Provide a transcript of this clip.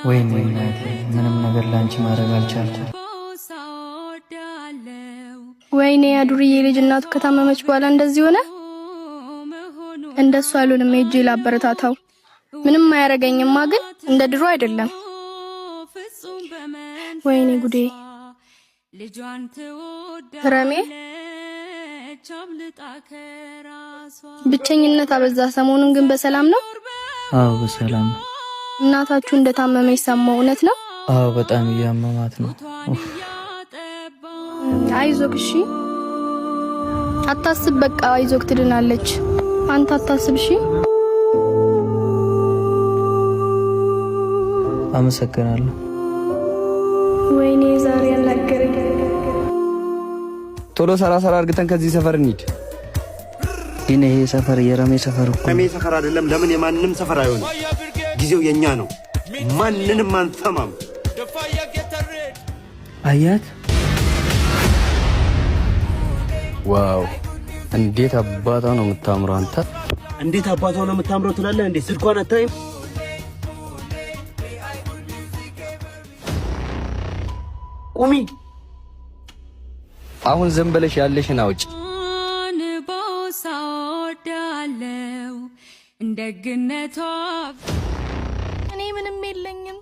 ወይኔ እናቴ፣ ምንም ነገር ለአንቺ ማድረግ አልቻልኩም። ወይኔ ያዱርዬ ልጅ እናቱ ከታመመች በኋላ እንደዚህ ሆነ። እንደሱ አልሆንም። ሄጄ ላበረታታው። ምንም አያረገኝማ፣ ግን እንደ ድሮ አይደለም። ወይኔ ጉዴ! ረሜ ብቸኝነት አበዛ። ሰሞኑን ግን በሰላም ነው? አዎ በሰላም ነው። እናታችሁ እንደታመመች ሰማሁ። እውነት ነው? አዎ በጣም እያመማት ነው። አይዞክ፣ እሺ አታስብ። በቃ አይዞክ፣ ትድናለች። አንተ አታስብ፣ እሺ። አመሰግናለሁ። ወይኔ ዛሬ ያናገረኝ። ቶሎ ሰራ ሰራ አርግተን ከዚህ ሰፈር እንሂድ። ግን ይሄ ሰፈር የረሜ ሰፈር እኮ ረሜ ሰፈር አይደለም። ለምን የማንም ሰፈር አይሆንም? ጊዜው የኛ ነው። ማንንም አንሰማም። አያት። Wow! እንዴት አባቷ ነው የምታምረው! አንተ እንዴት አባቷ ነው የምታምረው ትላለህ እንዴ? ስልኳን አታይም? ቁሚ። አሁን ዝም ብለሽ ያለሽን አውጭ። ደግነቷ እኔ ምንም የለኝም።